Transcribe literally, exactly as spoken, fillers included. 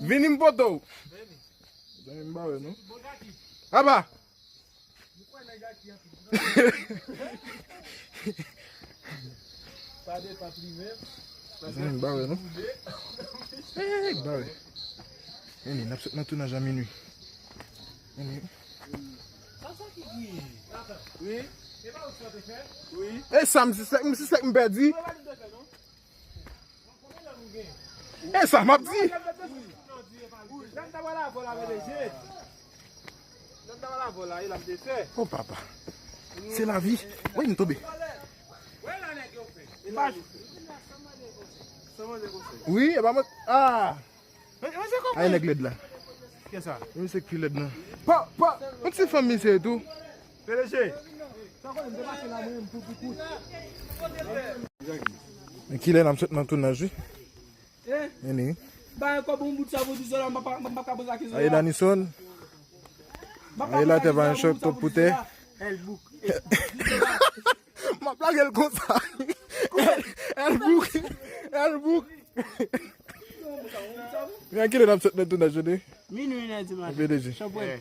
Vini m poto w. Zanmi m ba wè non. Aba. Zanmi m ba wè non. Hey, ba wè. Anyway, n ap sot nan tounaj a minui. Anyway. Wi. Wi. E sa, m sispèk, m sispèk m pèdi. E sa m ap di. Oh papa. Se lavi. Wi, m tonbe. Wi, e pa mwen. Ah. Ay nèg lèd la. Misye ki lèd nan. Pa, pa, yon ti fanm misye tou. Men kilè n ap sot nan tounaj wi. Anyway. Ba yon kòb yon bout sa pou di sèl m pa pa ka poze akizasyon. Aye Danison. Aye la te ba yon chòk top pou tè. M ap lage l konsa. Elbouk. Elbouk. Men kilè n ap sot nan tounaj jodi. Minui nan di maten. P D G. Chanpwen.